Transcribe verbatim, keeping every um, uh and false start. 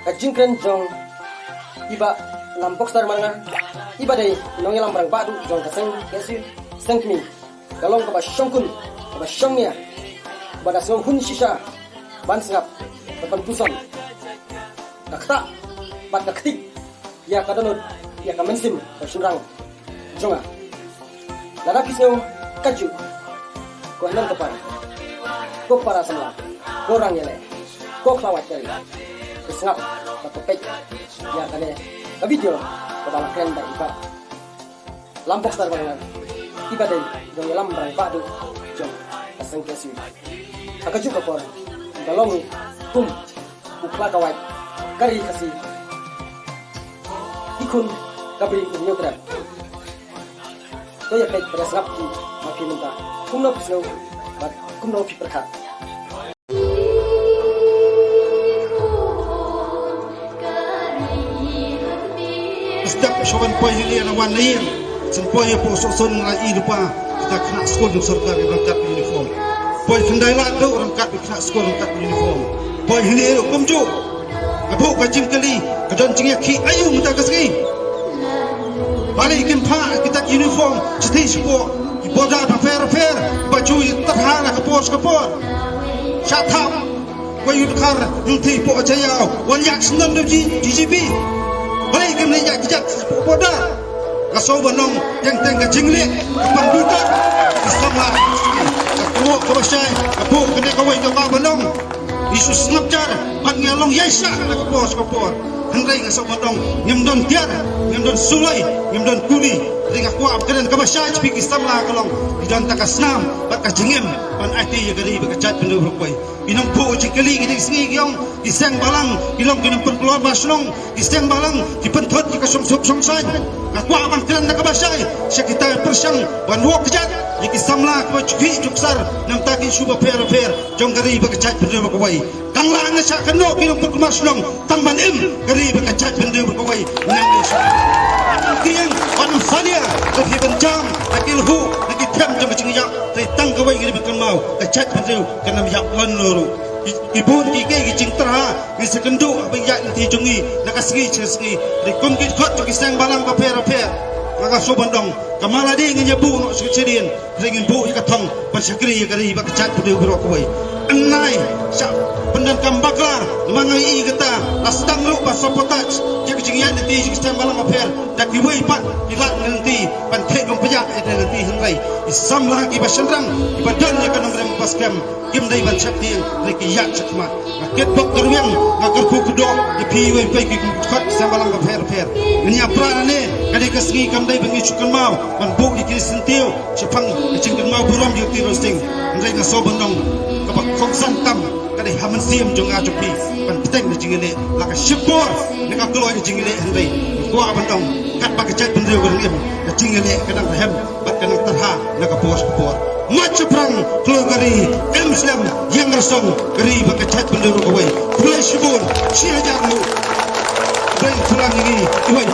Ka jingkren jong i Bah Lam Boxer Marngar, i ba dei nongïalam rangbah duh jong ka seng K S U, seng kmie, ka long kaba shongkun, kaba shongnia, ba da sngew hun shisha ban sngap, ban pynpuson ka ktah bad ka ktik ïa ka dohnud, ïa ka mynsiem ka shynrang jong nga. Lada phi sngew kajuh, ko hynmen ko para, ko para samla, ko rang ïaleh, ko khlawait ka ri, to sngap bad to peit ïa kane ka video kaba la kren da i Bah Lam Boxer Marngar, i ba dei nongïalam rangbah duh jong ka seng K S U. Ha kajuh ka por, i ba long kum u khlawait ka ri Khasi, i khun ka Bri u Hynñiewtrep. To ïa peit bad sngap ki ma phi mynta kumno phi sngew bad kumno phi pyrkhat. Step sha wan poi hi ïa la wan ïa. Shen poi ïa poi soh son la i rupa. Kita khynnah skul jong sorkar ïa ryngkat uniform. Poi khyndai la dei ryngkat khynnah skul ryngkat uniform. Poi hi ïa kumjuh. Ka buh ka jingkylli ka don jingïakhih aïu mynta ka sngi. Balei kin phah kita uniform shathie shapoh ki border bapher bapher ba ju ïa tyrha na ka por sha ka por. Sha thap. Wei u dkhar nangthie poh jaïaw wan ïaid shnong da G G B. Balei kim leit ïaid kjat poh border. Nga sngew ban ong teng teng ka jingleh ka pynbitar ki samla, ka kmoh kaba shai ka buh kane kawei kaba ban ong. Ngi shu sngap jar bad ngi long ïaishah na ka por sha ka por. Hynrei nga sngew ban ong ngim don tiar, ngim don suloi, ngim don kuli. Hynrei nga kwah ban kren kaba shai sha phi ki samla ka long ngi don tang ka snam bad ka jingim ban aiti ïa ka ri bad ka jaitbynriew baroh kawei. Ki nongbuh jingkylli ki dei sngi ki ong ki seng balang ki long ki nongpynkulmar shnong, ki seng balang ki pynthut ïa ka shongsuk shongsaiñ. Nga kwah ban kren da kaba shai sha kita pyrshang ban wok kjat ïa ki samla kiba ju khih ju ksar na ka bynta ki issue bapher bapher jong ka ri bad ka jaitbynriew baroh kawei. Tang la nga shah kynnoh ki nongpynkulmar shnong tang ban im ka ri bad ka jaitbynriew baroh kawei. Nang ïa shu kieng ban salia da ki ban jam da ki lhu da ki them jong ka jingïap. Te tang kawei ngi dei ban kynmaw ka jaitbynriew kan ym ïap lano ruh. Ki, ki bun kiei kiei ki jingtyrha ngi sa kynduh haba ïaid lynti jong ngi na ka sngi sha ka sngi. Hynrei kum ki dkhot jong ki seng balang bapher bapher, nga ka shu ban ong ka mala dei ngin ïa buh noh sha ka sha dien. Hynrei ngin buh ïa ka thong ban shakri ïa ka ri bad ka jaitbynriew baroh kawei. Yn nai sha pyndonkam bakla namar nga ïohi kata la sdang ruh ban sabotage ïa ka jingïaid lynti jong ki seng balang bapher. Da kiwei pat ki lad lynti ban theh kum pynïap ïa ka lynti hynrei ki samla kiba shynrang kiba don ïa ka nongrim ba skhem. Kim dei ban sheptieng ne ki ïaid shakhmat. Nga kitbok kyrwiang, nga kyrkhu kyrdoh ïa phi iwei pa iwei ki dkhot seng balang bapher bapher. Ngin ïa pra lane ka dei ka sngi kam dei ba ngi shu kynmaw ban buh ïa ki syntiew shaphang ka jingkynmaw burom ïa u Tyrwa Sing. Hynrei nga sngew ban ong kaba kongsan tam ka dei ha mynsiem jong nga jong phi ban bteng ka jingïaleh la ka shipor ne ka kloi ka jingïaleh hynrei nga kwah ban ong katba ka jaitbynriew ka dang im ka jingïaleh ka dang rhem. Bad ka nang tyrha na ka por sha ka por. Mat shaphrang kloi ka ri, im slem ïeng rasong ka ri bad ka jaitbynriew kawei. Khublei shibun, shi hajar nguh. Khublei shibun ïa ngi iwei